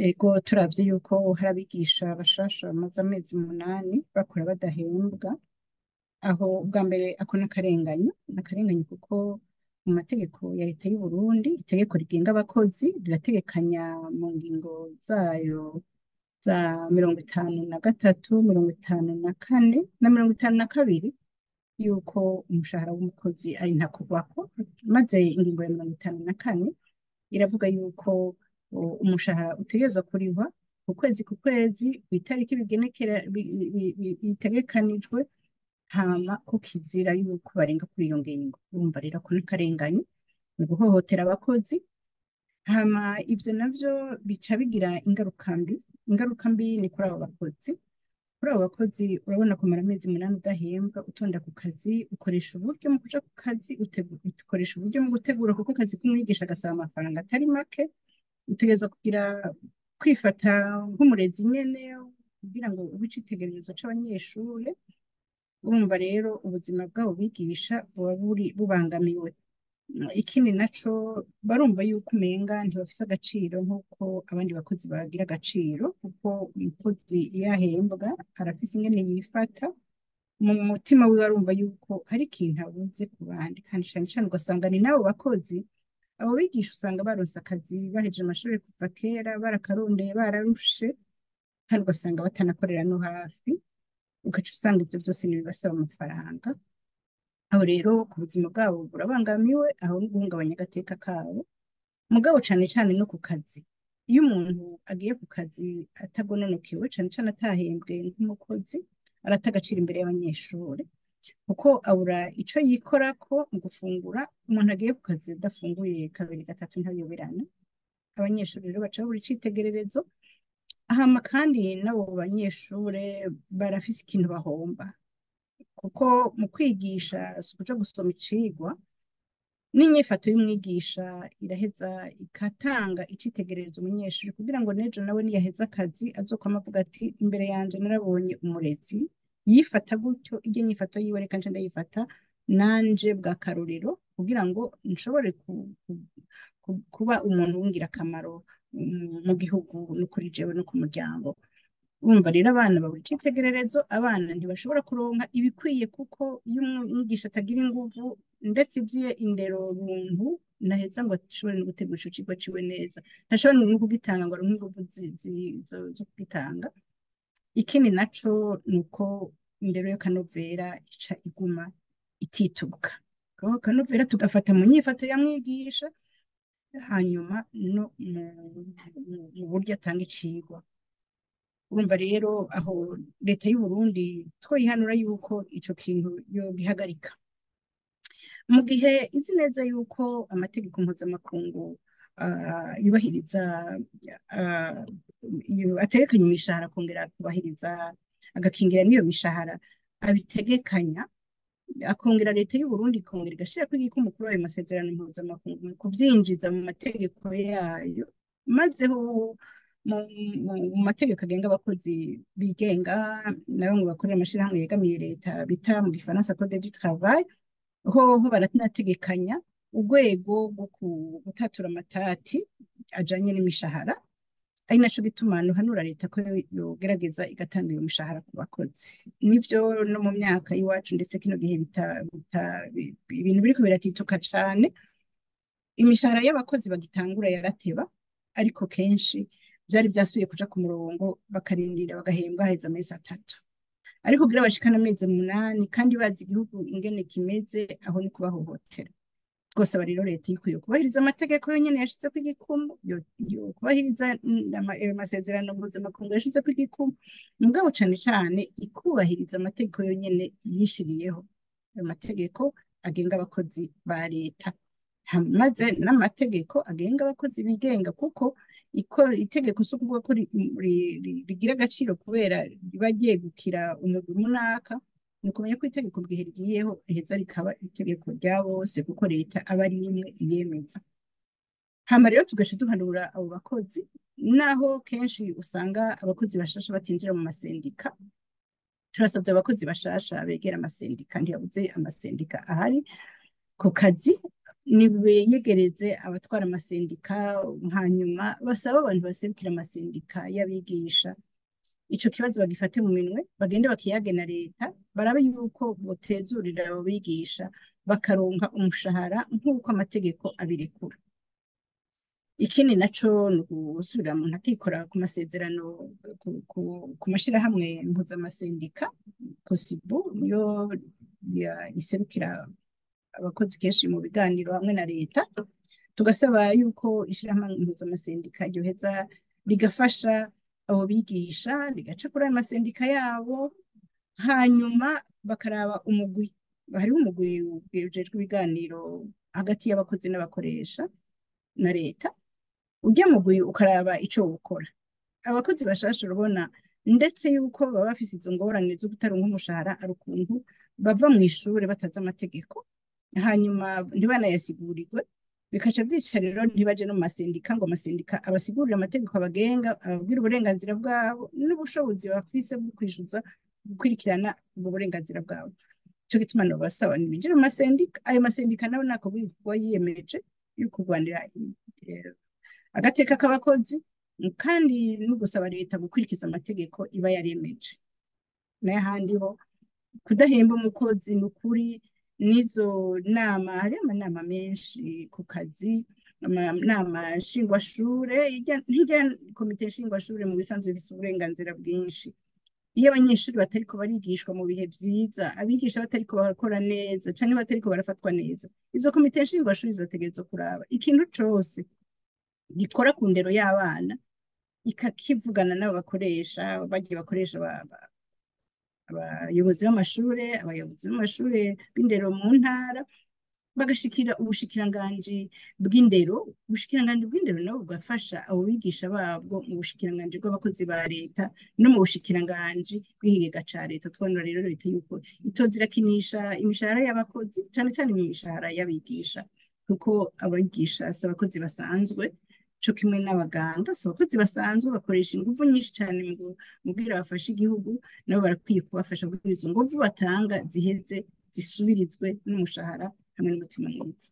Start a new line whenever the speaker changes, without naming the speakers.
Ego, turavye yuko hari abigisha bashasha bamaze amezi 8 bakora badahembwa, aho ubwa mbere ako n'akarenganyo, n'akarenganyo kuko mu mategeko ya leta y'u Burundi, itegeko rigenga abakozi rirategekanya mu ngingo zayo za 53, 54 na 52 yuko umushahara w'umukozi ari ntakugwako. Maze ingingo ya 54 iravuga yuko umushahara utegerezwa kurihwa ku kwezi ku kwezi kw'itariki bitegekanijwe, hama ko kizira yuko barenga kuri iyo ngingo. Urumva rero ko n'akarenganyo, ni guhohotera abakozi. Hama ivyo navyo bica bigira ingaruka mbi. Ingaruka mbi ni kuri abo bakozi. Kuri abo bakozi, urabona kumara amezi 8 udahembwa, utonda ku kazi, ukoresha uburyo mu kuja ku kazi, ukoresha uburyo mu gutegura, kuko akazi k'umwigisha gasaba amafaranga atari make. Utegerezwa kugira kwifata nk'umurezi nyene kugira ngo ube icitegererezo c'abanyeshure. Urumva rero ubuzima bw'abo bigisha buba buri bubangamiwe. Ikindi naco, barumva yuko umenga ntibafise agaciro nk'uko abandi bakozi bagira agaciro, kuko umukozi iyo ahembwa arafise ingene yifata mu mutima wiwe, arumva yuko hari ikintu abuze ku bandi, kandi cane cane ugasanga ni n'abo bakozi, abo bigisha usanga baronse akazi bahejeje amashuri kuva kera, barakarondeye, bararushe, kandi ugasanga batanakorera no hafi, ugaca usanga ivyo vyose n'ibibasaba amafaranga. Aho rero ku buzima bwabo burabangamiwe, aho no guhungabanya agateka kabo. Mugabo cane cane no ku kazi, iyo umuntu agiye ku kazi atagononokewe, cane cane atahembwe nk'umukozi, arata agaciro imbere y'abanyeshure, kuko abura ico yikorako mu gufungura. Umuntu agiye ku kazi adafunguye kabiri gatatu ntayoberana. Abanyeshure rero baca babura icitegererezo. Hama kandi n'abo banyeshure barafise ikintu bahomba, kuko mu kwigisha si ukuja gusoma icigwa, n'inyifato y'umwigisha iraheza igatanga icitegererezo umunyeshuri, kugira ngo n'ejo nawe niyaheza akazi azokwama avuga ati: "Imbere yanje narabonye umurezi yifata gutyo, irya nyifato yiwe reka nce ndayifata nanje bwa karorero, kugira ngo nshobore kuba umuntu w'ingirakamaro mu gihugu no kuri jewe no ku muryango." Urumva rero abana babura icitegererezo, abana ntibashobora kuronka ibikwiye, kuko iyo umwigisha atagira inguvu, ndetse ivyo indero runtu, ntaheza ngo ashobore no gutegura ico cigwa ciwe neza, ntashobora no kugitanga ngo aronke inguvu zo kugitanga. Ikindi naco nuko indero y'akanovera ica iguma itituka. Akanovera tugafata mu nyifato ya mwigisha, hanyuma no mu buryo atanga icigwa. Urumva rero aho leta y'u Burundi twoyihanura yuko ico kintu yogihagarika, mu gihe izi neza yuko amategeko mpuzamakungu yubahiriza, ategekanya imishahara, akongera kubahiriza, agakingira n'iyo mishahara abitegekanya, akongera leta y'u Burundi ikongera igashirako igikumu kuri ayo masezerano mpuzamakungu mu kuvyinjiza mu mategeko yayo, maze ho mu mategeko agenga abakozi bigenga nabo ngo bakorera amashirahamwe yegamiye leta, bita mu gifaransa Code du travail, hoho baranategekanya urwego rwo gutatura amatati ajanye n'imishahara. Ari naco gituma nohanura leta ko yogerageza igatanga iyo mishahara ku bakozi. Nivyo, no mu myaka y'iwacu, ndetse kino gihe ibintu biriko biratituka cane, imishahara y'abakozi bagitangura yarateba, ariko kenshi vyari vyasubiye kuja ku murongo, bakarindira bagahembwa haheze amezi 3. Ariko kugira bashikane amezi 8 kandi bazi igihugu ingene kimeze, aho ni kubahohotera. Twosaba rero leta ikwiye kubahiriza amategeko yonyene yashizeko igikumu, yo kubahiriza ayo masezerano mpuzamakungu yashizeko igikumu, mugabo cane cane ikubahiriza amategeko yonyene yishiriyeho, ayo mategeko agenga abakozi ba leta, maze n'amategeko agenga abakozi bigenga, kuko itegeko si ukuvuga ko rigira agaciro kubera riba ryegukira umugwi munaka. Ni ukumenya ko itegeko gihe rigiyeho riheza rikaba itegeko rya bose, kuko leta aba ari imwe iyemeza. Hama rero tugaca duhanura abo bakozi, naho kenshi usanga abakozi bashasha batinjira mu masendika. Turasavye abakozi bashasha begera amasendika, ntiyabuze amasendika ahari ku kazi. Nibeyegereze abatwara amasendika, hanyuma basabe abantu baserukira amasendika y'abigisha ico kibazo bagifate mu minwe, bagende bakiyage na leta, barabe yuko botezurira abo bigisha bakaronka umushahara nk'uko amategeko abirekura. Ikindi naco ni ugusubira umuntu akikora ku masezerano ku mashirahamwe mpuzamasendika COSYBU, niyo iserukira abakozi kenshi mu biganiro hamwe na leta. Tugasaba yuko ishirahamwe mpuzamasendika ryoheza rigafasha abo bigisha, rigaca kuri ayo masendika yabo, hanyuma bakaraba umugwi, hariho umugwi ujejwe ibiganiro hagati y'abakozi n'abakoresha na leta, ujya mugwi ukaraba ico wokora. Abakozi bashasha urabona ndetse yuko baba bafise izo ngorane zo kutaronka umushahara, ari ukuntu bava mw'ishure batazi amategeko, hanyuma ntibanayasigurirwe, bikaca vyica rero ntibaje no mu masendika ngo amasendika abasigurire amategeko abagenga, ababwire uburenganzira bwabo n'ubushobozi bafise bwo kwishuza gukurikirana ubwo burenganzira bwabo. Ico gituma nobasaba nibinjire mu masendika, ayo masendika nayo nako bivugwa yiyemeje yo kurwanira agateka k'abakozi, kandi no gusaba leta gukurikiza amategeko iba yaremeje. N'ahandi ho kudahemba umukozi ni ukuri, n'izo nama, hariho amanama menshi ku kazi, amanama nshingwashure, hirya komite nshingwashure mu bisanzwe ifise uburenganzira bwinshi. Iyo abanyeshuri batariko barigishwa mu bihe vyiza, abigisha batariko barakora neza canke batariko barafatwa neza, izo komite nshingwashure zizotegerezwa kuraba ikintu cose gikora ku ndero y'abana, ikakivugana n'abo bakoresha, bagiye bakoresha abayobozi b'amashure, abayobozi b'amashure b'indero mu ntara, bagashikira ubushikiranganji bw'indero. Ubushikiranganji bw'indero nabo bugafasha abo bigisha babwo mu bushikiranganji bw'abakozi ba leta no mu bushikiranganji bw'ikigega ca leta. Tubona rero leta yuko itoza irakinisha imishahara y'abakozi, cane cane imishahara y'abigisha, kuko abigisha si abakozi basanzwe, co kimwe n'abaganga si abakozi basanzwe, bakoresha inguvu nyinshi cane mu kugira bafashe igihugu, nabo barakwiye kubafasha kugira izo nguvu batanga ziheze zisubirizwe n'umushahara hamwe n'umutima mwiza.